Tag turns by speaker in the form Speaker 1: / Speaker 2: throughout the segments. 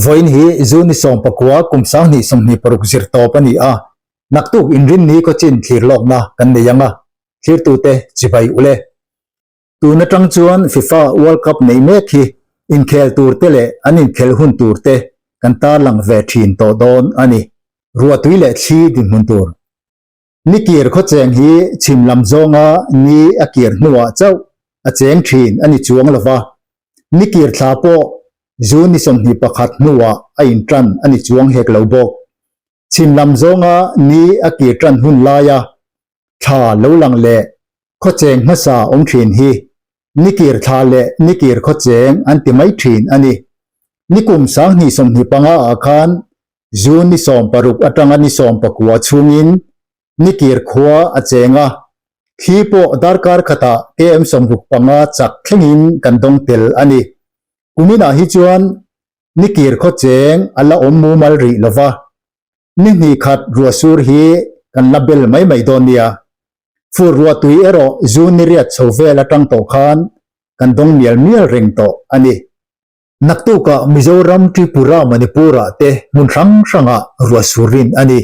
Speaker 1: Vawiin hi June ni 19 kum 2026 zir tawp a ni a, naktuk inrinni khawchin thlir lawkna kan nei ang a, thlirtute chibai ule. Tun atang chuan FIFA World Cup neih mek hi inkhel tur te leh an inkhelh hun tur te kan tarlang ve thin tawh dawn a ni. Ruahtui leh thli dinhmun tur. Ni kir khawcheng hi chhim lam zawnga ni a kir hnuah chauh a cheng thin a ni chuang lo va, ni kir thla pawh June ni 21 hnuah a intan a ni chuang hek lo bawk. Chhim lam zawnga ni a kir tan hun laia thla lo lang leh khawcheng hmasa awm thin hi nikir thla leh nikir khawcheng an ti mai thin a ni. Nikum 2025 ah khan June ni 16 atanga ni 19 chhungin nikir khua a cheng a, thli pawh darkar khatah KM 65 chak thlengin kan dawng tel a ni. Kuminah hi chuan nikir khawcheng a la awm mumal rih lova, Ni hnih khat ruah sur hi kan la bel mai mai dawn nia. Fur ruah tui erawh June ni riat chho vel atang tawh khan kan dawng mial mial reng tawh a ni. Naktukah Mizoram, Tripura, Manipur-ah te hmun hrang hrangah ruah sur rin a ni.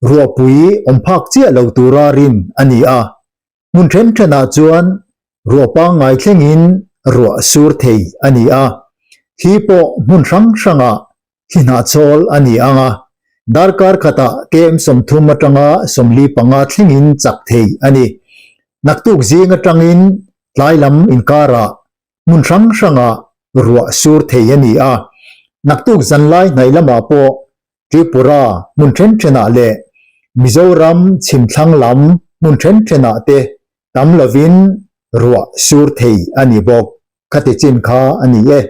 Speaker 1: Ruahpui awm phak chiah lo tura rin a ni a. Hmun then thenah chuan ruah pangngai thlengin ruah sur thei a ni a. Thli pawh hmun hrang hrangah Thli hnahchawl a ni ang a, darkar khatah KM 30 atanga 45 thlengin chak thei a ni. Naktuk zing atangin tlai lam inkarah hmun hrang hrangah ruah sur thei a ni a, naktuk zanlai hnaih lamah pawh Tripura hmun then thenah leh Mizoram chhimthlang lam hmun then thenah te tam lovin ruah sur thei a ni bawk. Khati chin kha a ni e.